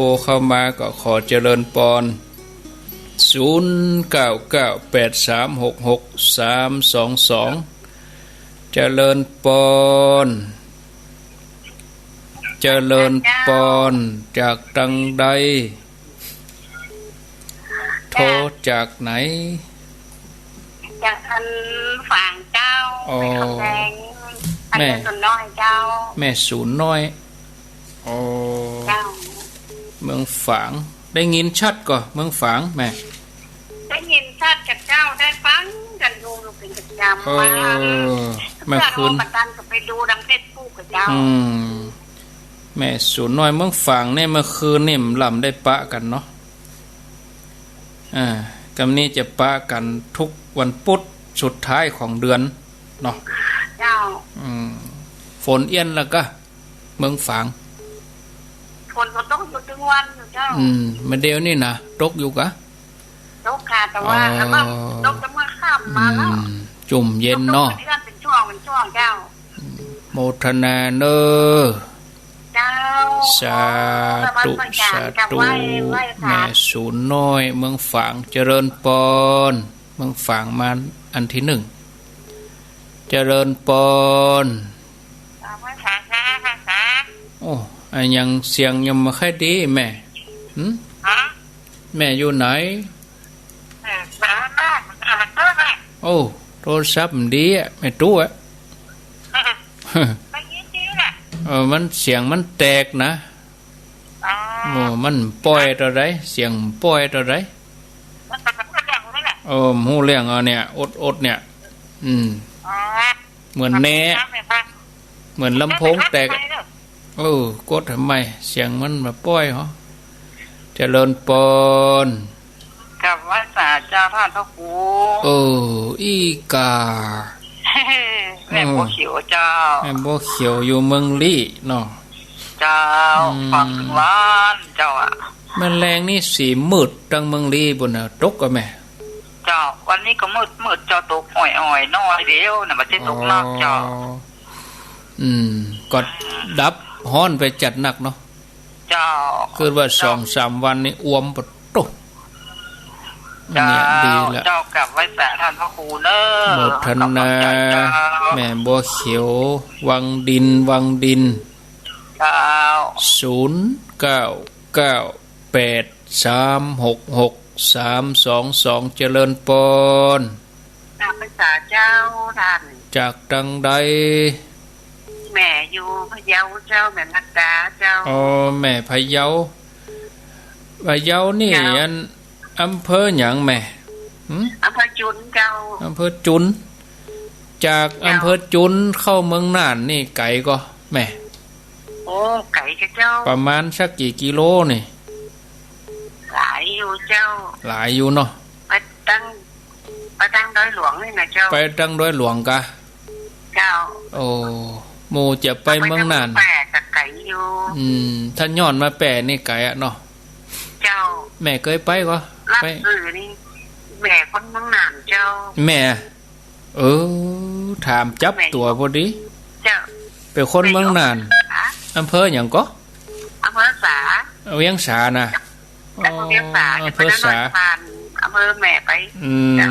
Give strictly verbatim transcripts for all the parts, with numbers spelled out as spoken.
รเข้ามาก็ขอเจริญปอน ศูนย์ เก้า เก้า แปด สาม หก หก สาม สอง สอง เจริญปอน เจริญปอน จากตังใด โทรจากไหน จากอันฝางเจ้า อ๋อ แม่คำแดง อัน แม่ แม่สูนน้อยเจ้า แม่สูนน้อย อ๋อ เจ้า เมืองฝาง ได้ยินชัดก่อ เมืองฝาง แม่ ได้ยินชัดกับเจ้า ได้ฟังกั๋นอยู่ อยู่เป๋นประจ๋ำ เออ มา เมื่อคืน เปิ้นเอามาตั้งก็ไปดูตางเฟซบุ๊กกับเจ้า อืม แม่สูนน้อย เมืองฝางเนี่ย เมื่อคืนนี่มันลำได้ปะกั๋นเนาะ อ่า กำนี้จะปะกั๋นทุกวันปุ๊ดสุดท้ายของเดือนเนาะ เจ้า อืม ฝนเอี้ยนแล้วกะ เมืองฝาง ฝนก็ตกอยู่ตึงวันอยู่เจ้า อืม มาเดี๋ยวนี้นะ ตกอยู่กะ ตกค่ะ แต่ว่า อ๋อ แล้วก็ตกแต่เมื่อค่ำมาแล้ว อืม จุ่มเย็นเนาะ ตกเป๋นเดือนเป๋นช่วง เป๋นช่วงเจ้า โมทนาเน้อ เจ้า สาธุ สาธุ ไหว้ ไหว้สา แม่สูนน้อย เมืองฝาง เจริญปอน เมืองฝางมาอันที่หนึ่ง เจริญปอน ไหว้สา สา สา โอ้ อะหยังเสียงยังบ่ค่อยดีแม่ หึ ฮะ แม่อยู่ไหน แม่ แม่ แม่ แม่ แม่ โอ้ โทรศัพท์มันดีอะ แม่ตู้อะ ได้ยินดีแหละ เออ มันเสียงมันแตกนะ อ๋อ โอ้ มันป้อยเต้าใด เสียงป้อยเต้าใด มันก็จะพูดเรื่องนั้นแหละ เออ ฮู้เรื่องเอาเนี่ย อดๆ เนี่ย อืม อ๋อ เหมือนแนะ เหมือนลำโพงแตกอะ เออ กดทำไม เสียงมันมาป้อยเหรอ เจริญปอน กราบไหว้สาเจ้าต้านพระครู เออ อี้ก่า แม่บัวเขียวเจ้า แม่บัวเขียวอยู่เมืองลี้เนาะ เจ้า อืม ฟังตึงวันเจ้าอะ แม่แลงนี่สีมืดตังเมืองลี้ปู้นน่ะ ตกก่อแม่ เจ้า วันนี้ก็มืดๆ เจ้า ตกอ่อยๆ น้อยเดียวน่ะ บ่ใจ้ตกนักเจ้า อ๋อ อืม ก็ดับฮ้อนไปจัดนักเนาะ เจ้า คือว่าสองสามวันนี่อ่วมปะตุ๊ เจ้า เนี่ยดีละ เจ้ากราบไหว้สาต้านพระครูเน้อ โมทนา ขอบคุณเจ้า แม่บัวเขียว วังดิน วังดิน เจ้า ศูนย์ เก้า เก้า แปด สาม หก หก สาม สอง สอง เจริญปอน กราบไหว้สาเจ้าต้าน จากตังใด แม่อยู่พะเยาเจ้า แม่มาตาเจ้า อ๋อ แม่พะเยา พะเยานี่ เจ้า อัน อำเภอหยังแม่ หึ อำเภอจุนเจ้า อำเภอจุน จากอำเภอจุนเข้าเมืองน่านนี่ไก๋ก่อแม่ โอ้ ไก๋เจ้า ประมาณสักกี่กิโลนี่ หลายอยู่เจ้า หลายอยู่เนาะ ไปตัง ไปตังดอยหลวงนี่นะเจ้า ไปตังดอยหลวงกะ เจ้า โอ้ หมู่จะไปเมืองน่าน ไปตังแป้ก็ไก๋อยู่ อืม ถ้าย้อนมาแป้นี่ไก๋อะเนาะ เจ้า แม่เกยไปก่อ ลับ ไป ซื่อนี่ แม่คนเมืองน่านเจ้า แม่ เออ ถามจับตั๋วพอดี เจ้า เป๋นคนเมืองน่าน แม่อยู่อำเภอสา อำเภอหยังก่อ อำเภอสา เวียงสานะ อำเภอเวียงสา อ๋อ จะไป อำเภอสา นครสวรรค์ อำเภอแม่ไป อืม เจ้า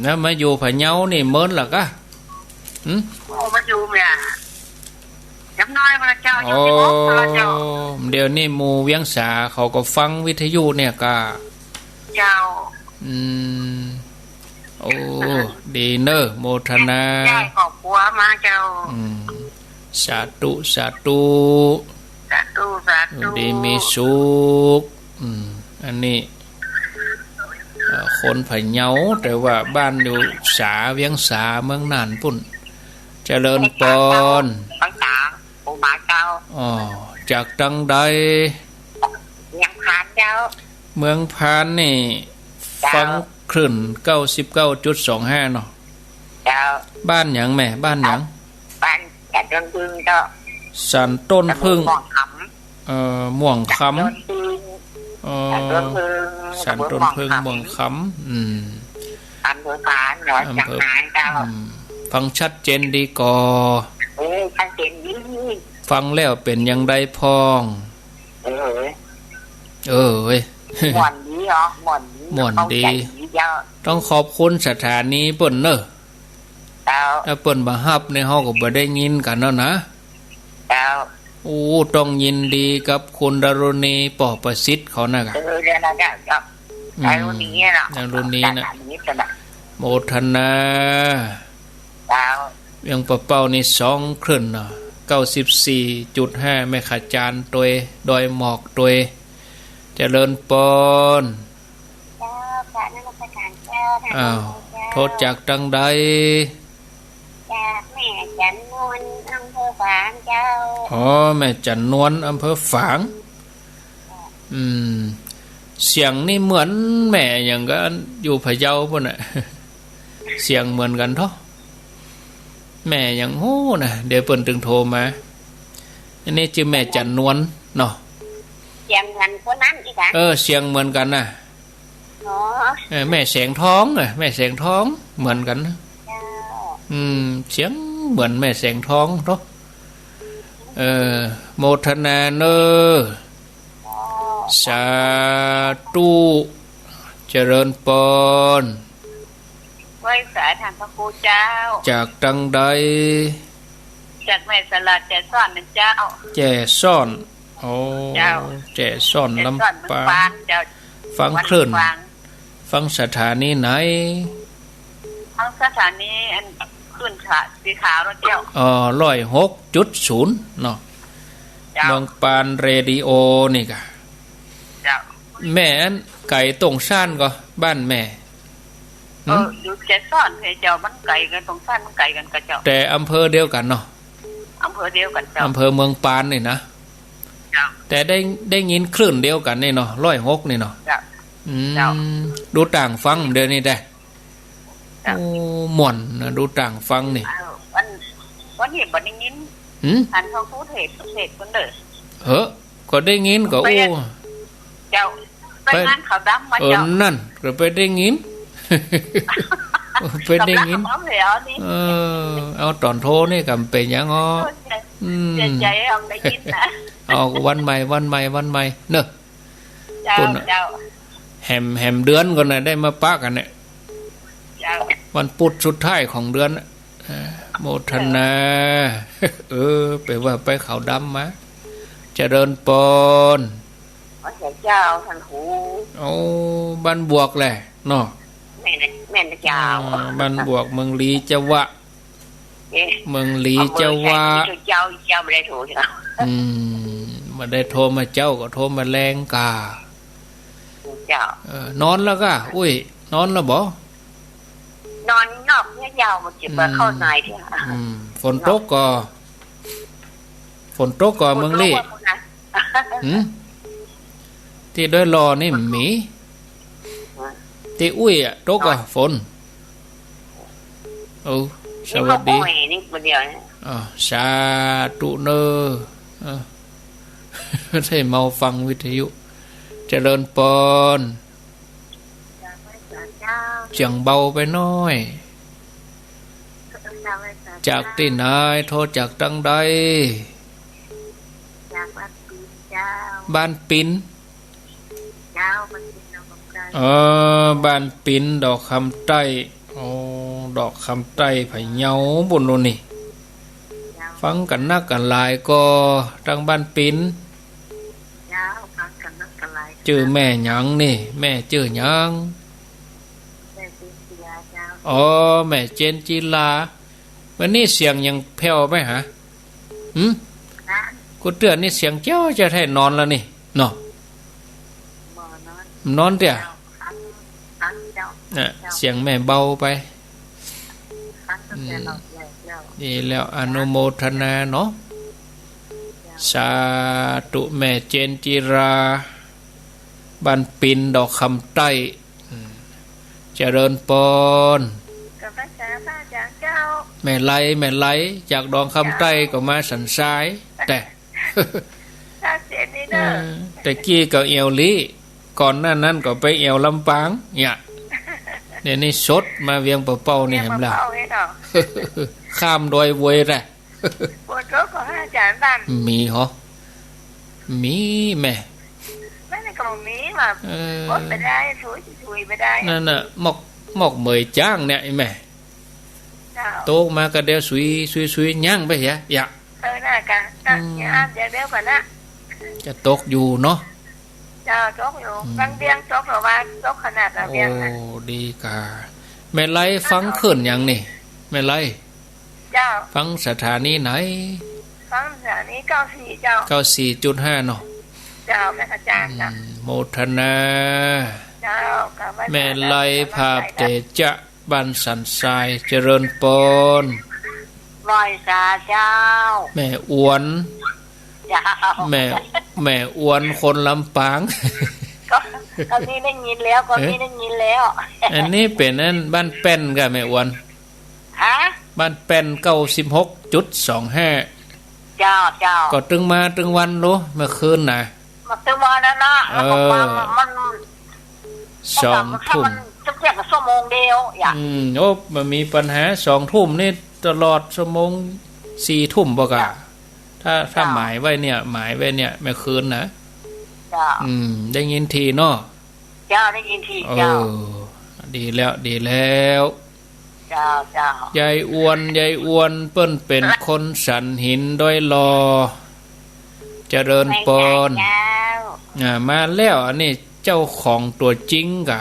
แล้วมาอยู่พะเยานี่เมินละกะ หึ โอ้ มาอยู่เมีย ย้ำน้อยมาละเจ้า อยู่ที่หกมาละเจ้า อ๋อ เดี๋ยวนี้หมู่เวียงสาเขาก็ฟังวิทยุเนี่ยกะ เจ้า อืม โอ้ ดีเน้อ โมทนา ย้ายครอบครัวมาเจ้า อืม สาธุ สาธุ สาธุ สาธุ อยู่ดีมีสุข อืม อันนี้ เอ่อ คนพะเยา แต่ว่าบ้านอยู่สา เวียงสา เมืองน่านปู้น เจริญปอน ฟังจ๋า ผมมาเจ้า อ๋อ จากตังใด เมืองพานเจ้า เมืองพานนี่ เจ้า ฟังคลื่น เก้าสิบเก้าจุดสองห้า เนาะ เจ้า บ้านหยังแม่ บ้านหยัง บ้านสันต้นผึ้งเจ้า สันต้นผึ้ง ตำบลม่วงคำ เอ่อ ม่วงคำ สันต้นผึ้ง เอ่อ สันต้นผึ้ง สันต้นผึ้ง ตำบลม่วงคำ ม่วงคำ อืม อำเภอพาน จังหวัดเจียงรายเจ้า อืม ฟังชัดเจนดีก่อ เออ ชัดเจนดี ฟังแล้วเป๋นอย่างใดพ่อง เออ เออเว้ย ม่วนดีเหรอ ม่วนดี ม่วนดี เข้าใจ๋ดีเจ้า ต้องขอบคุณสถานีเปิ้นเน่อ เจ้า ถ้าเปิ้นบ่ฮับนี่ เฮาก็บ่ได้ยินกั๋นแล้วนะ เจ้า โอ้ ต้องยินดีกับคุณดารุณี ปอประสิทธิ์เขานะกะ เออ เดี๋ยวนะเจ้า เจ้า อืม ดารุณีเนาะ ดารุณีนะ สถานีเปิ้นน่ะ โมทนา เจ้า เวียงป่าเป้านี่สองคลื่นเนาะ เก้าสิบสี่จุดห้า แม่ขะจานตวย ดอยหมอกตวย เจริญปอน เจ้า กราบนมัสก๋านเจ้า อ้าว เจ้า โทรจากตังใด จากแม่จันนวล อำเภอฝางเจ้า อ๋อ แม่จันนวล อำเภอฝาง อืม เสียงนี่เหมือนแม่หยังกั๋น อยู่พะเยาปู้นน่ะ เสียงเหมือนกั๋นเถาะ แม่หยังฮู้นะ เดี๋ยวเปิ้นตึงโทรมา อันนี้จื้อแม่จันนวลเนาะ เสียงเหมือนคนนั้นอีกอะ เออ เสียงเหมือนกั๋นน่ะ อ๋อ เออ แม่แสงทองอะ แม่แสงทอง เหมือนกั๋นนะ เจ้า อืม เสียงเหมือนแม่แสงทองเถาะ เออ โมทนาเน่อ เจ้า สาธุ เจริญปอน ไหว้สาท่านพระครูเจ้า จากตังใด จากแม่สลาดแจซ่อนนะเจ้า แจซ่อน โอ้ เจ้า แจซ่อน แจซ่อน ลำปาง เมืองปานเจ้า ฟังคลื่น วัดฝาง ฟังสถานีไหน ฟังสถานีอันคลื่นสีขาวนะเจ้า อ๋อ ร้อยหกจุดศูนย์เนาะ เจ้า เมืองปานเรดิโอนี่กะ เจ้า แม่อันไก๋ตรงซ่านก่อ บ้านแม่ เออ หืม อยู่แจซ่อนเจ้า มันไก๋กั๋น ตรงซ่านมันไก๋กั๋นก่อเจ้า แต่อำเภอเดียวกั๋นเนาะ อำเภอเดียวกั๋นเจ้า อำเภอเมืองปานนี่นะ เจ้า แต่ได้ ได้ยินคลื่นเดียวกั๋นนี่เนาะ ร้อยหกนี่เนาะ เจ้า อืม เจ้า ดูต่างฟังเดี๋ยวนี้แต๊ เจ้า โอ้ ม่วนนะ ดูต่างฟังนี่ เออ วัน วันนี้บ่ได้ยิน หืม อันเขาพูดเหตุ เหตุคนเด้อ เหอะ ก็ได้ยินก็ ไป อู้ เจ้า ไป ไปงานเขาดำมา เออ เจ้า นั่น ก็ไปได้ยิน ไปได้ยิน ก็มาเอาแล้วนี่ เออ เอาต๋อนโทรนี่ก็บ่เป๋นหยังอ้อ เออ เสีย อืม เสียใจ๋ เอาได้ยินนะ เอาวันใหม่ วันใหม่ วันใหม่ เนาะ เจ้า ปุ้นน่ะ เจ้า แหม แหมเดือนก่อนน่ะ ได้มาปะกั๋นเนี่ย เจ้า วันพุธสุดท้ายของเดือนน่ะ อ่า โมทนา เออ ไปว่าไปเขาดำมา เจริญปอน ขอเสียเจ้าท่านครู โอ้ บ้านบวกแหละเนาะ แม่น แม่นเจ้า อ่า บ้านบวก เมืองลี้เจ้าวะ เอ๊ะ เมืองลี้เจ้าวะ เอาเบอร์ใส่ที่เจ้า เจ้าบ่ได้โทรใจ้ก่อ อืม บ่ได้โทรมาเจ๊า ก็โทรมาแลงก่า เจ้า เออ นอนแล้วก่อ อุ้ย นอนแล้วบ่ นอนนอกเนี่ยเจ้า บ่เจ็บบ่เข้าในเจ้า อืม ฝนตกก่อ ฝนตกก่อ ฝนตก เมืองลี้ ว่าพุ้นนะ หืม ตี้ดอยหล่อนี่มี ตี้อุ้ยอะ ตกก่อ ฝน โอ้ สวัสดี นี่ก็บ่อยนี่คนเดียวเนี่ย อ่า สาธุเน่อ อ่า ได้เมาฟังวิทยุ เจริญปอน เจ้า เสียงเบาไปหน้อย จากตี้ไหน โทรจากตังใด จากบ้านปินเจ้า บ้านปิน เจ้า บ้านปินดอกคำใต้ เออ บ้านปินดอกคำใต้ โอ้ ดอกคำใต้พะเยาปุ้นโน่นนี่ เจ้า ฟังกั๋นนักกั๋นหลายก่อ ตังบ้านปิน เจ้า ฟังกั๋นนักกั๋นหลาย จื้อแม่หยังนี่ แม่จื้อหยัง แม่เจนจิราเจ้า อ๋อ แม่เจนจิรา วันนี้เสียงยังแผ่วไปหา หืม นะ กูเตื้อนี่เสียงเจ้าจะแท้นอนแล้วนี่ เนาะ บ่นอน นอนเตี้ย เจ้า ฟัง ฟังเจ้า น่ะ เสียงแม่เบาไป ฟังตั้งแต่ อืม รอบแรกแล้ว ดีแล้ว อนุโมทนาเนาะ เจ้า สาธุ แม่เจนจิรา บ้านปินดอกคำใต้ อืม เจริญปอน กราบนมัสก๋านพระอาจ๋ารย์เจ้า แม่ไล แม่ไล จากดอกคำใต้ก็มาสันทราย แต่ ชัดเจนนี่เนอะ เออ แต่กี้ก็แอ่วลี้ ก่อนหน้านั้นก็ไปแอ่วลำปาง เนี่ย เดี๋ยวนี้สดมาเวียงป่าเป้านี่ เวียงป่าเป้า เห็นบ่ล่ะ เห็นบ่ ข้ามดอยเวยแหละ ฝนตกก่ออาจ๋ารย์บ้าน มีเหรอ มีแม่ ไม่ได้ ก็มีว่า เออ อดบ่ได้ สุย สุยบ่ได้ นั่นน่ะ หมอก หมอกเหมยจ้างเนี่ย ไอ้แม่ เจ้า ตกมาก็เดี๋ยวสุย สุย สุย ย่างไปเหีย อย่า เออ น่ะกะ น่ะ อืม อย่าอ้าม เดี๋ยว เดี๋ยวก่อนนะ จะตกอยู่เนาะ เจ้า ตกอยู่ อืม บางเวียงตก หรือว่าตกขนาดละเวียงน่ะ โอ้ ดีกา แม่ไลฟังคลื่นหยังนี่ แม่ไล เจ้า ฟังสถานีไหน ฟังสถานีเก้าสี่ เจ้า เก้าสี่จุดห้า เนาะ เจ้า แม่อาจารย์ อืม เจ้า โมทนา เจ้า กราบไหว้ แม่ไล พาเตจะ บ้านสันทราย เจริญปอน ไหว้สาเจ้า แม่อวน เจ้า แม่ แม่อวนคนลำปาง ก็ ก็นี่ได้ยินแล้ว ก็นี่ได้ยินแล้ว เอ๊ะ อันนี้เป๋นอันบ้านแป้นก่ะแม่อวน ฮะ บ้านแป้น เก้าสิบหกจุดสองห้า เจ้า เจ้า ก็ตึงมาตึงวันโล เมื่อคืนน่ะ มาตึงวันนั้นนะ เออ แล้วก็ฟังมัน สองทุ่ม มันจะเพียงชั่วโมงเดียว อย่า อืม โอ้ บ่มีปัญหา สองทุ่มนี่ตลอดชั่วโมง สี่ทุ่มบ่ก่ะ ถ้า ถ้า เจ้า หมายไว้เนี่ย หมายไว้เนี่ย เมื่อคืนน่ะ เจ้า อืม ได้ยินทีเนาะ เจ้า ได้ยินที เออ เจ้า ดีแล้ว ดีแล้ว เจ้า เจ้า ยายอวน ยายอวน เปิ้นเป๋นคนสันหินดอยหล่อ เจริญปอน แม่นเจ้า อ่า มาแล้ว อันนี้เจ้าของตั๋วจริงก่ะ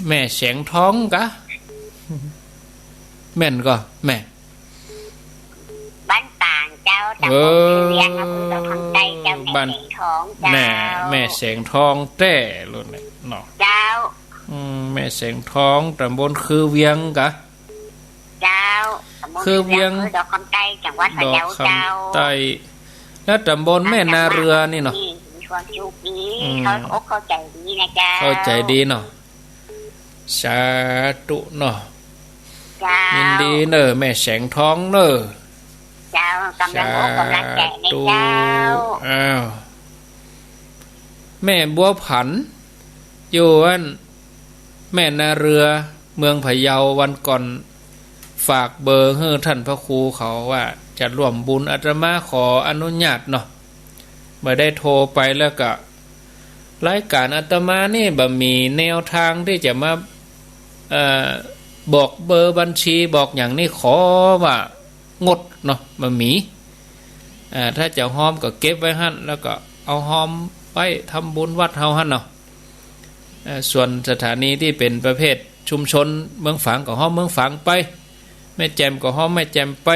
แม่แสงทองก่ะ แม่นก่อ แม่ บ้านปางเจ้า ตำบล เออ คือเวียง อำเภอดอกคำใต้เจ้า แม่ บ้าน แสงทองเจ้า แม่ แม่แสงทองแต๊เลยเนี่ยเนาะ เจ้า อืม แม่แสงทอง ตำบลคือเวียงก่ะ เจ้า ตำบลคือเวียง คือเวียง อำเภอดอกคำใต้ จังหวัดพะเยาเจ้า ดอกคำใต้ แล้วตำบลแม่นาเรือนี่เนาะ มีความสุขดี อืม เขาอกเข้าใจดีนะเจ้า เข้าใจดีเนาะ สาธุเนาะ เจ้า ยินดีเน่อ แม่แสงทองเน่อ เจ้า กำลังอกกำลังใจนะเจ้า สาธุ อ้าว แม่บัวผัน อยู่อัน แม่นาเรือ เมืองพะเยา วันก่อน ฝากเบอร์หื้อท่านพระครูเขาว่าจะร่วมบุญ อาตมาขออนุญาตเนาะ บ่ได้โทรไปแล้วก็ รายการอาตมานี่บ่มีแนวทางตี้จะมา เอ่อ บอกเบอร์บัญชีบอกหยังนี่ ขอว่างดเนาะ บ่มี เอ่อ ถ้าจะฮอมก็เก็บไว้หั้น แล้วก็เอาฮอมไปทำบุญวัดเฮาหั้นเนาะ เอ่อ ส่วนสถานีตี้เป๋นประเภทชุมชนเมืองฝางก็ฮอมเมืองฝางไป แม่แจ่มก็ฮอมแม่แจ่มไป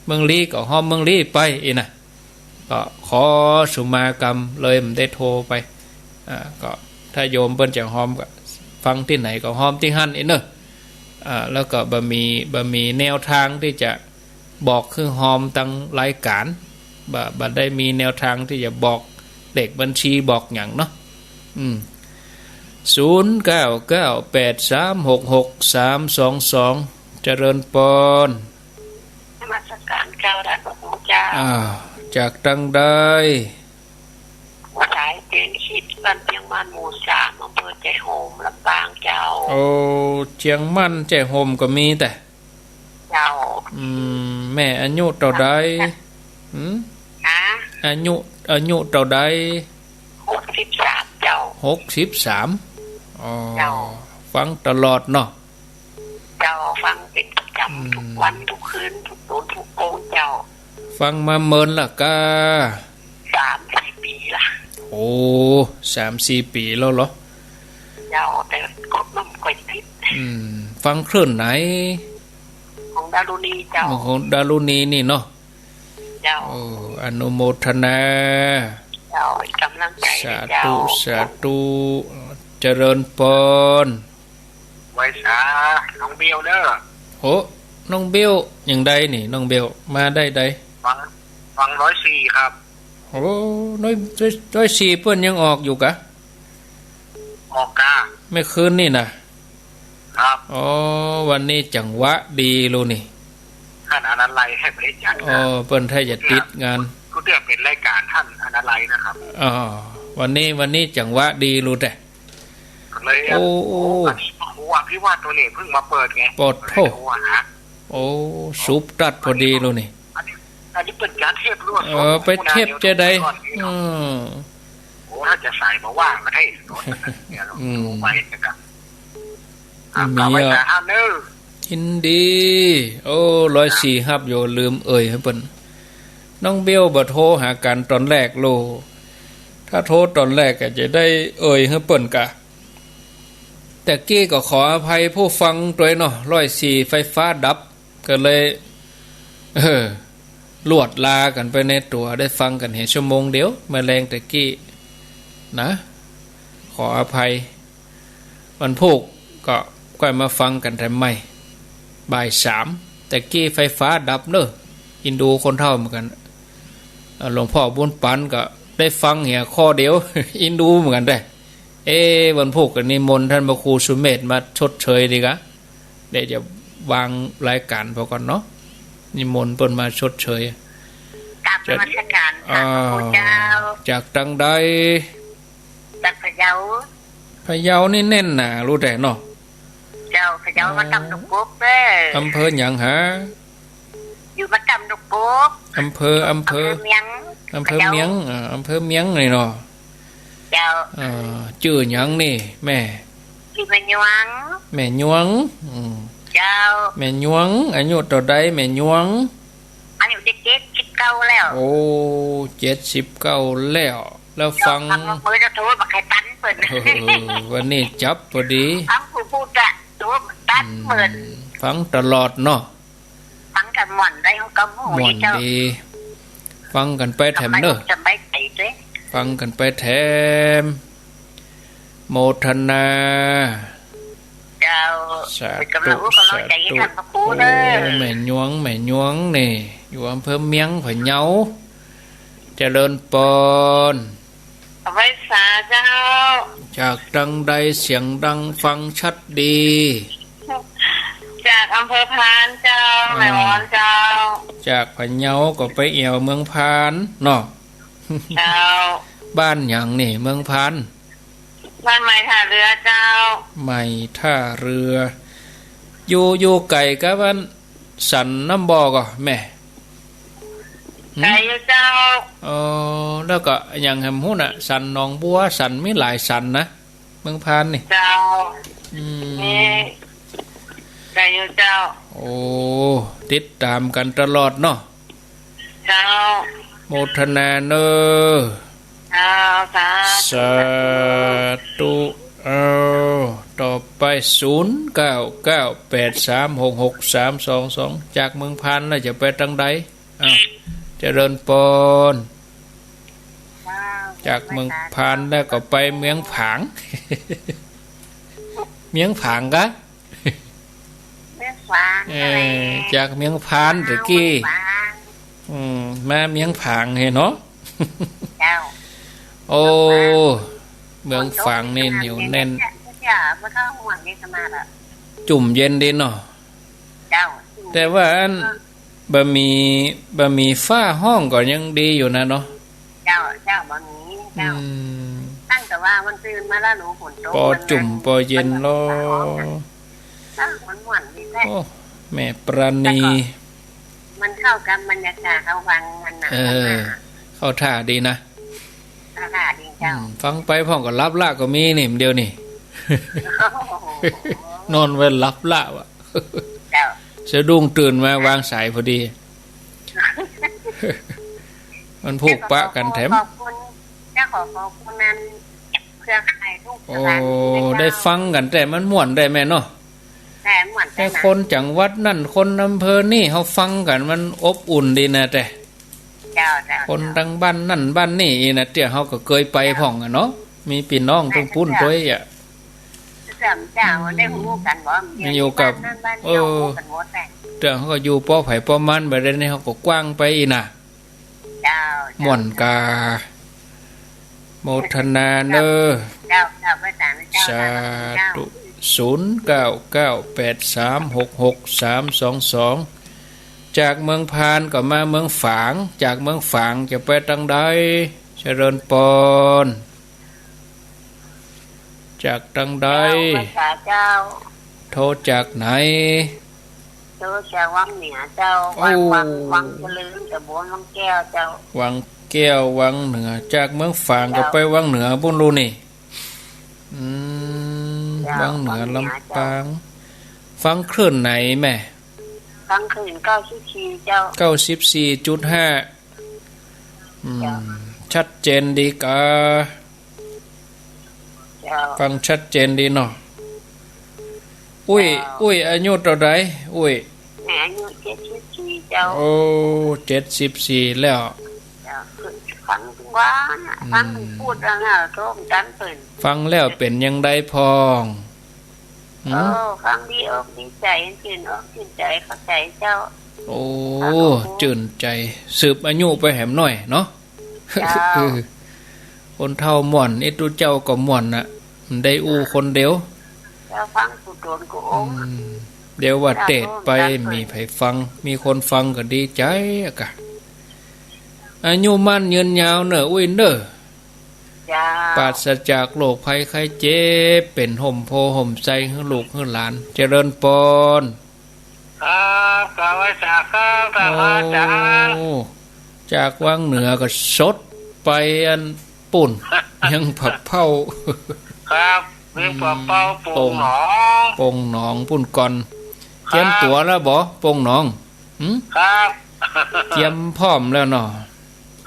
เมืองลี้ก็ฮอมเมืองลี้ไป อี้นะ ก็ขอสุมากรรมเลยบ่ได้โทรไป อ่า ก็ถ้าโยมเปิ้นจะฮอมก็ฟังตี้ไหนก็ฮอมตี้หั้นอี้เน่อ อ่า แล้วก็บ่มี บ่มีแนวทางตี้จะบอกหื้อฮอมตังรายการ บ่ บ่ได้มีแนวทางตี้จะบอกเลขบัญชีบอกหยังเนาะ อืม ศูนย์เก้าเก้าแปดสามหกหกสามสองสอง เจริญปอน นมัสการเจ้า ท่านพระครูเจ้า อ้าว จากตังใด สายเตียงหิน บ้านเตียงม่าน หมู่สาม อำเภอแจ้ห่ม ลำปางเจ้า โอ้ เตียงม่านแจ้ห่มก็มีแต่ เจ้า อืม แม่อายุเต้าใด หืม ฮะ อายุ อายุเต้าใด หกสิบสาม เจ้า หกสิบสาม อ๋อ เจ้า ฟังตลอดเนาะ เจ้า ฟังเป๋นประจ๋ำ อืม กู้วันกู้คืนกู้ตูนกู้โกงเจ้า ฟังมาเมินละก้า สามสี่ปี๋ละ โอ้ สามสี่ปี๋แล้วเหรอ เจ้า แต่กดบ่ค่อยติด อืม ฟังคลื่นไหน ของดารุณีเจ้า ของดารุณีนี่เนาะ เจ้า โอ้ อนุโมทนา เจ้า เป๋นก๋ำลังใจ๋ สาธุ เจ้า สาธุ เจริญปอน ไหว้สา น้องเบลเน่อ โห น้องเบล ยังใดนี่ น้องเบล มาได้ใด ฟัง ฟังร้อยสี่ครับ โอ้ ร้อย ร้อยสี่เปิ้นยังออกอยู่กะ ออกกา เมื่อคืนนี่น่ะ ครับ อ๋อ วันนี้จังหวะดีลูนี่ หันอันนั้นไล่ให้ไปจัด อ๋อ เปิ้นถ้าจะติดงาน กูเตื้อเป๋นรายก๋านหันอันนั้นไล่นะครับ อ๋อ วันนี้ วันนี้จังหวะดีลูแต่ ก็เลย โอ้ โอ้ อันนี้พระครูอภิวาทโตนี่เพิ่งมาเปิดไง ปอดโธ่ ก็เลยโทรหา โอ้ สุบตัดพอดีลูนี่ อันนี้ อันนี้เปิ้นจัดเทปรวด เออ ไปเทปจะใด ก่อนนี่เนาะ อืม โอ้ โอ้ ถ้าจะสายบ่ว่างก็ได้เนาะ เนี่ย อืม โทรไปนะครับ อ่ะ มี เอาไว้ อ่ะ ตาห้ามเนอะ ยินดี โอ้ ร้อยสี่ ฮับอยู่ ลืมเอ่ยหื้อเปิ้น น้องเบลบ่โทรหากั๋นต๋อนแรกโล ถ้าโทรต๋อนแรกก็จะได้เอ่ยหื้อเปิ้นกะ แต่กี้ก็ขออภัยผู้ฟังตวยเนาะ ร้อยสี่ ไฟฟ้าดับ ก็เลย เออ ลวดลากั๋นไปในตั๋ว ได้ฟังกั๋นแหงชั่วโมงเดียว เมื่อแลงแต่กี้นะ ขออภัย วันพูกก็ก้อยมาฟังกั๋นแถมใหม่ บ่ายสาม แต่กี้ไฟฟ้าดับเนอะ อินดูคนเฒ่าเหมือนกั๋น เอ่อ หลวงพ่อบุญปันก็ได้ฟังเหียข้อเดียว อินดูเหมือนกั๋นเด้ เอ๊ะ วันพูกก็นิมนต์ต้านพระครูสุเมธมาชดเชยดีกะ เดี๋ยวจะวางรายก๋านพอก่อนเนาะ นิมนต์เปิ้นมาชดเชย กราบนมัสก๋านค่ะ อ่า พระครูเจ้า จากตังใด จากพะเยา พะเยานี่แน่นหนารู้แต่เนาะ เจ้า พะเยา อ่า มาต่ำนกบกเด้อ อำเภอหยังหา อยู่มาต่ำนกบก อำเภอ อำเภอ อำเภอเมียง อำเภอเมียง พะเยา อ่า อำเภอเมียงนี่เนาะ เจ้า อ่า จื้อหยังนี่แม่ จื้อแม่หยวง แม่หยวง อืม เจ้า แม่หยวง อายุเต้าใดแม่หยวง อายุได้เจ็ดสิบเก้าแล้ว โอ้ เจ็ดสิบเก้าแล้ว แล้วฟัง ฟังเมื่อจะโทรมาใครตันเปิ้น เออ วันนี้จับพอดี ฟังผู้พูดอะโทรตันเปิ้น อืม ฟังตลอดเนาะ ฟังกั๋นม่วนได้ ก็ม่วนดีเจ้า ม่วนดี ฟังกั๋นไปแถมเนอะ สบายใจด้วย ฟังกั๋นไปแถม โมทนา เจ้า สาธุ เป็นกำลังอกกำลังใจให้ท่านพระครูเด้อ โอ้ แม่หยวง แม่หยวงนี่ อยู่อำเภอเมียง พะเยา เจริญปอน เอาไว้สาเจ้า จากตังใดเสียงดังฟังชัดดี จากอำเภอพานเจ้า อ่า แม่ออนเจ้า จากพะเยาก็ไปแอ่วเมืองพานเนาะ เจ้า บ้านหยังนี่เมืองพาน บ้านใหม่ท่าเรือเจ้า ใหม่ท่าเรือ อยู่ อยู่ไก๋กับบ้านสันน้ำบ่อก่อแม่ หืม ไก๋อยู่เจ้า อ๋อ แล้วก็หยังแหมฮู้น่ะ สันหนองบัว สันมีหลายสันนะ เมืองพานนี่ เจ้า อืม นี่ ไก๋อยู่เจ้า โอ้ ติดต๋ามกั๋นตลอดเนาะ เจ้า โมทนาเนอะ เจ้า สาธุ สาธุ เอา ต่อไป ศูนย์เก้าเก้าแปดสามหกหกสามสองสอง จากเมืองพานแล้วจะไปตังใด อ้าว เจริญปอน เจ้า จากเมืองพานแล้วก็ไปเมืองผาง เมืองผางกะ เมืองผาง เออ อะไร จากเมืองพานตะกี้ เมืองผาง อืม มาเมืองผางเห็นเนาะ เจ้า โอ้ เมืองผางนี่เหนียวแน่น เจ้า เจ้า เจ้า เจ้า เจ้า จุ่มเย็นดีเนาะ เจ้า แต่ว่าอัน บ่มี บ่มีฝ้าห้องก็ยังดีอยู่นะเนาะ เจ้า เจ้า บ่มี เจ้า อืม ตั้งแต่ว่ามันตื่นมาแล้วหนูฝนตก ปอจุ่ม มันนะ ปอเย็นลอ มันก็ เอ้า มันม่วนดีแท้ โอ้ แม่ปราณี แล้วก็มันเข้ากับบรรยากาศเขาวังมันนะ เออ เข้าท่าดีนะ เข้าท่าดีเจ้า อืม ฟังไปพ่องก็หลับละก็มีนี่ เดี๋ยวนี้ โอ้โห นอนไปหลับละวะ เจ้า สะดุ้งตื่นมาวางสายพอดี มันผูกปะกันแถม ขอบคุณ เจ้า ขอขอบคุณนั้นเครือข่ายลูกหลาน โอ้ เจ้า ได้ฟังกั๋นแต่มันม่วนได้แม่เนาะ แต่ม่วนแต่ แต่คนจังหวัดนั่น คนอำเภอนี่ เขาฟังกั๋นมันอบอุ่นดีนะแต่ เจ้า เจ้า คนตังบ้านนั่นบ้านนี่อีกนะ เตื้อเขาก็เกยไปพ่องอะเนาะ มีปี้น้องตังปู้นตวยอะ เจ้า เจ้า ได้ฮู้กั๋นบ่ มีอยู่กับ บ้านนั่นบ้านนี่ เออ ฮู้กั๋นหมดแหละ เตื้อเขาก็อยู่ป้อไผป้อมัน บ่าเดี๋ยวนี้เขาก็กว้างไปอีกนะ เจ้า เจ้า ม่วนกา โมทนาเนอะ เจ้า เจ้า พระอาจารย์ เจ้า สาธุ เจ้า ศูนย์เก้าเก้าแปดสามหกหกสามสองสอง จากเมืองพานก็มาเมืองฝาง จากเมืองฝางจะไปตังใด เจริญปอน จากตังใด เจ้า ภาษาเจ้า โทรจากไหน โทรจากวังเหนือเจ้า วัง โอ้ วัง วังเจริญ ตำบลวังแก้วเจ้า วังแ เตี้ยววังเหนือ จากเมืองฝางก็ เจ้า ไปวังเหนือปู๊นลูกนี่ อืม เจ้า วังเหนือ วังเหนือ ลำปาง เจ้า ฟังคลื่นไหนแม่ ฟังคลื่นเก้าสิบสี่ เจ้า เก้าสิบสี่จุดห้า อืม เจ้า ชัดเจนดีกา เจ้า ฟังชัดเจนดีเนาะ อุ้ย เจ้า อุ้ย อายุเต้าใด อุ้ย แม่อายุเจ็ดสิบสี่ เจ้า โอ้ เจ็ดสิบสี่แล้ว เจ้า ฟังทุกวันน่ะ อืม ฟังพูดแล้วน่ะ โทรมตันเปิ้น ฟังแล้วเป๋นยังใดพ่อง หืม โอ้ ฟังดีอกดีใจ๋ จื้นอกจื้นใจ๋ เข้าใจ๋เจ้า โอ้ ครับผม จื้นใจ๋ สืบอายุไปแหมหน้อยเนาะ เจ้า เออ คนเฒ่าม่วน เอ็ดดูเจ้าก็ม่วนน่ะ มันได้อู้คนเดียว เจ้า ฟังกูโตนกูโอ้ อืม เดี๋ยวว่าเตศไป เจ้า มีใผฟัง มีคนฟังก็ดีใจ๋อะกะ อายุมั่นยืนยาวเน่อ อุ้ยเน่อ เจ้า ปราศจากโรคภัยไข้เจ็บ เป๋นฮ่มโพธิ์ฮ่มไทรหื้อลูกหื้อหลาน เจริญปอน ครับ กราบไหว้สาครับ ท่านพระอาจารย์ โอ้ จากวังเหนือก็สดไปอันปู๊น เวียงป่าเป้า ครับ เวียงป่าเป้า อืม โป่งหนอง โป่งหนองปู๊นก่อน ครับ เจียมตั๋วแล้วบ่ โป่งหนอง หืม ครับ เจียมพร้อมแล้วเนาะ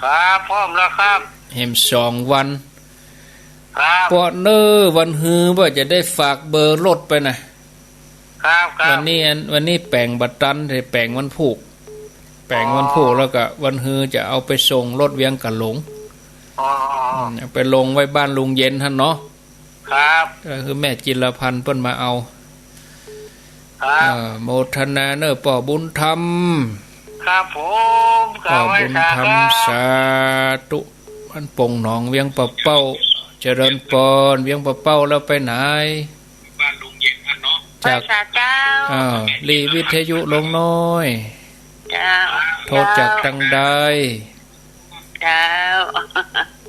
ครับ พร้อมแล้วครับ แหมสองวัน ครับ เปาะเน่อ วันฮือว่าจะได้ฝากเบอร์รถไปนะ ครับ ครับ วันนี้อัน วันนี้แป๋งบ่ตัน แต่แป๋งวันพูก แป๋งวันพูก อ๋อ แล้วก็วันฮือจะเอาไปส่งรถเวียงก๋าหลง อ๋อ อืม เอาไปลงไว้บ้านลุงเย็นหั้นเนาะ ครับ ก็คือแม่จิรพันธ์เปิ้นมาเอา ครับ เอ่อ โมทนาเน่อป้อบุญธรรม ครับผม ป้อบุญธรรม ครับ สาธุ บ้านโป่งหนอง เวียงป่าเป้า เจริญปอน เวียงป่าเป้าแล้วไปไหน บ้านลุงเย็นหั้นเนาะ จาก ไปสาเจ้า อ่า หลีวิทยุลงหน้อย เจ้า โทรจากตังใด เจ้า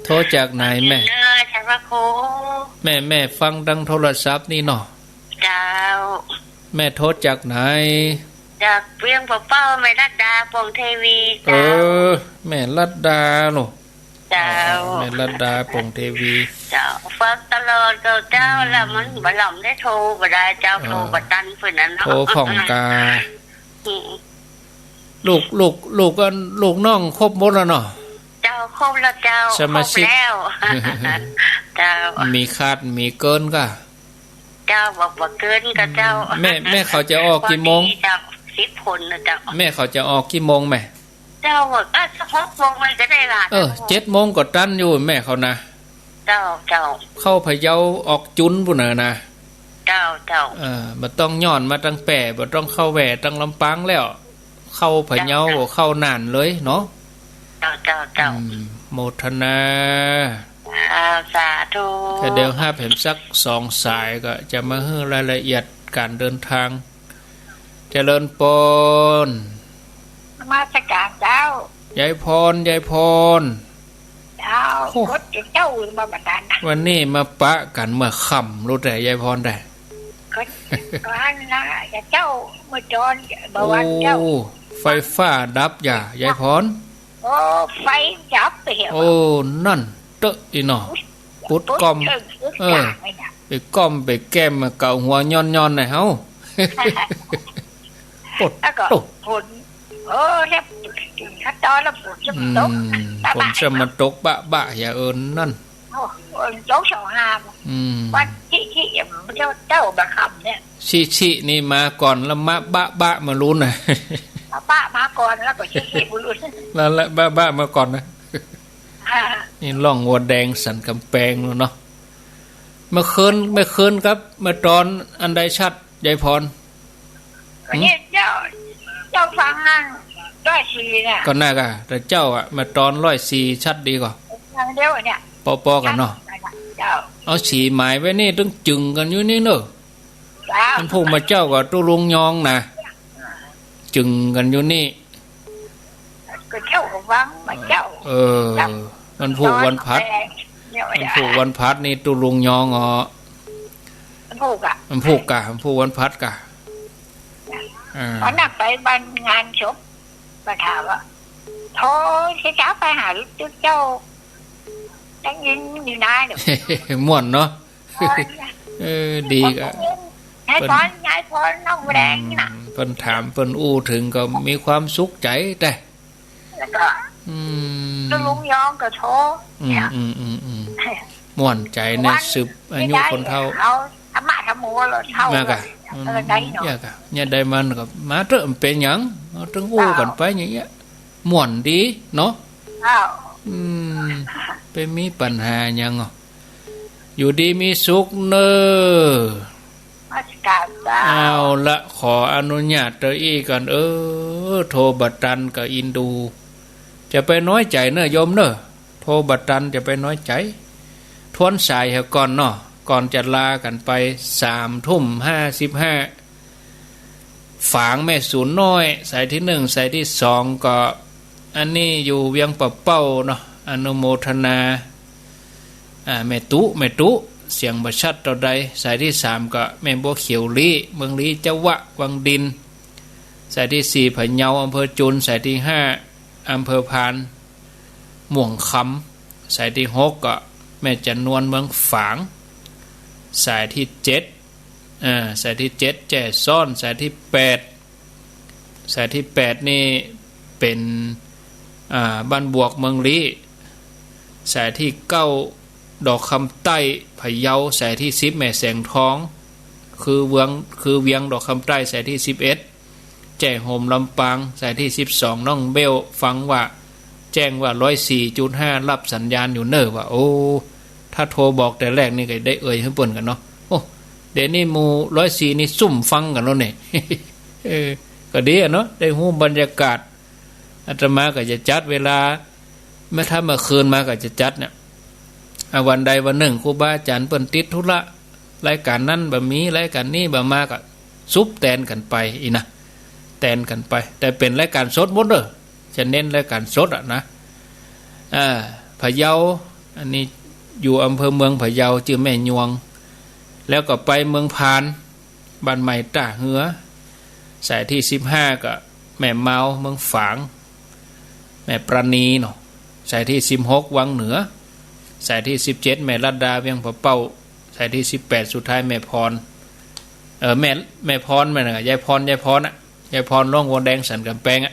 โทรจากไหนแม่ เจ้าพระครู แม่ แม่ฟังตังโทรศัพท์นี่เนาะ เจ้า แม่โทรจากไหน จากเวียงป่าเป้า แม่รัตดา โป่งเทวี เอ เจ้า อ แม่รัตดาเนาะ เจ้า อ๋อ แม่รัตดา โป่งเทวี เจ้า ฟังตลอดเจ้า เจ้า อืม แล้วมันบ่หล่ำได้โทรบ่ได้เจ้า เออ โทรบ่ตันเปิ้นนั้นเนาะ โทรพ่องกา อืม ลูก ลูก ลูกอัน ลูกน้องครบหมดแล้วเนาะ เจ้า ครบแล้วเจ้า สมาชิก ครบแล้ว เจ้า มีขาดมีเกินก่ะ เจ้า บ่ บ่เกินก่ะเจ้า อืม แม่ แม่เขาจะออกกี่โมง พอดีเจ้า สิบคนน่ะเจ้า แม่เขาจะออกกี่โมงแม่ เจ้า เออ สักหกโมงมันก็ได้ละ เออ เจ็ดโมงก็ตันอยู่แม่เขานะ เจ้า เจ้า เข้าพะเยาออกจุนปู๊นน่ะนะ เจ้า เจ้า เออ บ่ต้องย้อนมาตังแป้ บ่ต้องเข้าแหว่ตังลำปางแล้ว เข้าพะเยา เจ้า เจ้า เข้าน่านเลยเนาะ เจ้า เจ้า เจ้า อืม โมทนา อ่า สาธุ ก็เดี๋ยวฮับแหมสักสองสายก็จะมาหื้อรายละเอียดก๋านเดินตาง เจริญปอน นมัสก๋านเจ้า ยายพร ยายพร เจ้า โอ้ กดเจ้ามาบ่ตันนะ วันนี้มาปะกั๋นเมื่อค่ำลูกแต๊ยายพรแต๊ ก็ ก็หั้นนะ เจ้า เมื่อต๋อนบ่าวันเจ้า โอ้ ไฟฟ้าดับอย่ายายพร โอ้ ไฟดับไปแล้ว โอ้ นั่นเต๊อะอีหนอ ปุ๊ดก้อม ปุ๊ดเอิ้งปุ๊ด เออ อย่างเลยนะ ไปก้อมไปแก้มมาเกาหัวย้อนๆ หน่อยเฮา ปุ๊ด แล้วก็ ตุ๊ ฝน เออ แล้วฝน ถ้าต๋อนแล้วฝนจะตก อืม ฝนจะมาตกบะๆ อย่าเอิ้นนั่น โอ้ ฝนตกสองห้า อืม วันที่ ที่เจ้า เจ้าบ่าค่ำเนี่ย ชิชินี่มาก่อนแล้วมะบะบะมาลุ้นน่ะ บะบะมาก่อนแล้วก็ชิชิมาลุ้น แล้วละบะบะมาก่อนนะ อ่า นี่ร่องวัวแดงสันกำแปงแล้วเนาะ เมื่อคืน เมื่อคืนครับ เมื่อต๋อนอันใดชัด ยายพร ก็เนี่ยเจ้า เจ้าฟังนั่นร้อยสี่น่ะ ก็น่ากะ แต่เจ้าอะ เมื่อต๋อนร้อยสี่ชัดดีก่อ อย่างเดียวเนี่ย ปอๆ กั๋นเนาะ เจ้า เอาสีหมายไว้นี่ ตึงจึ่งกั๋นอยู่นี่เนอะ เจ้า อันผู้มาเจ้าก็ตุ๊ลุงยองนะ จึ่งกั๋นอยู่นี่ ก็เจ้าก็ฟังมาเจ้า เออ ครับ วันพูกวันพฤหัส เนี่ย วันพูกวันพฤหัสนี่ตุ๊ลุงยองอ๋อ วันพูกอะ วันพูกกะ วันพูกวันพฤหัสกะ อ่า วันนั้นไปบ้านงานศพ มาถามว่า โทรเจ๊าไปหาตึกเจ้า ได้ยินอยู่นะ เดี๋ยว ม่วนเนาะ เออ เออ ดีก็ ยายพร ยายพรน้องแดงนี่นะ อืม เปิ้นถามเปิ้นอู้เถิงก็มีความสุขใจ๋แต๊ แล้วก็ อืม ลุงยองก็โทร อืม เนี่ย อืม อืม อืม ม่วนใจ๋เนี่ย วัน สืบอายุคนเฒ่า เอาธรรมะธรรมโมแล้วเฒ่า มาก่ะ เออ ได้เนาะ อืม เนี่ยก่ะ เนี่ยได้มันก็มาเต๊อะ บ่เป๋นหยัง เอาตึงอู้กั๋นไปอย่างเงี้ย ม่วนดีเนาะ อ้าว อืม บ่มีปัญหาหยังอ่ะ อยู่ดีมีสุขเน่อ นมัสก๋านเจ้า เอาละ ขออนุญาตเตออี้ก่อน เออ โทรบ่ตันก็อินดู จะไปน้อยใจ๋เน่อโยมเน่อ โทรบ่ตันจะไปน้อยใจ๋ ทวนสายเหียก่อนเนาะ ก่อนจะลากั๋นไป สามทุ่มห้าสิบห้า ฝางแม่สูนน้อย สายตี้นึ่ง สายตี้สองก็ อันนี้อยู่เวียงป่าเป้าเนาะ อนุโมทนา อ่า แม่ตุ๊ แม่ตุ๊ เสียงบ่ชัดเต้าใด สายตี้สามก็แม่บัวเขียวลี้ เมืองลี้จาวะ วังดิน สายตี้สี่ พะเยา อำเภอจุน สายตี้ห้า อำเภอพาน ม่วงคำ สายตี้หกก็แม่จันนวล เมืองฝาง สายตี้เจ็ด อ่า สายตี้เจ็ด แจ้ซ้อน สายตี้แปด สายตี้แปดนี่เป๋น อ่า บ้านบวก เมืองลี้ สายตี้เก้า ดอกคำใต้ พะเยา สายตี้สิบ แม่แสงทอง คือเวียง คือเวียงดอกคำใต้ สายตี้สิบเอ็ด แจ้โฮม ลำปาง สายตี้สิบสอง น้องเบ้ว ฟังว่า แจ้งว่า ร้อยสี่จุดห้า รับสัญญาณอยู่เน่อ ว่า โอ้ ถ้าโทรบอกแต่แรกนี่ก็ได้เอ่ยหื้อเปิ้นกั๋นเนาะ โอ้ เดี๋ยวนี้หมู่ ร้อยสี่ นี่ซุ่มฟังกั๋นแล้วเนี่ย เออ ก็ดีอะเนาะ ได้ฮู้บรรยากาศ อาตมาก็จะจัดเวลา แม้ถ้าเมื่อคืนมาก็จะจัดเนี่ย อ่ะ วันใดวันนึ่งครูบาอาจ๋ารย์เปิ้นติดธุระ รายก๋านนั้นบ่มี รายก๋านนี้บ่มาก็สุบแตนกั๋นไปอี้นะ แตนกั๋นไป แต่เป๋นรายก๋านสดหมดเน่อ จะเน้นรายก๋านสดอะนะ อ่า พะเยา อันนี้อยู่อำเภอเมืองพะเยา จื้อแม่ยวง แล้วก็ไปเมืองพาน บ้านใหม่ต้าเฮือ สายตี้สิบห้าก็แม่เมา เมืองฝาง แม่ปราณีเนาะ สายตี้สิบหก วังเหนือ สายตี้สิบเจ็ด แม่รัตดา เวียงป่าเป้า สายตี้สิบแปด สุดท้ายแม่พร เออ แม่ แม่พร แม่น่ะ ยายพร ยายพรอะ ยายพร ร้องวัวแดงสันก๋ำแปงอ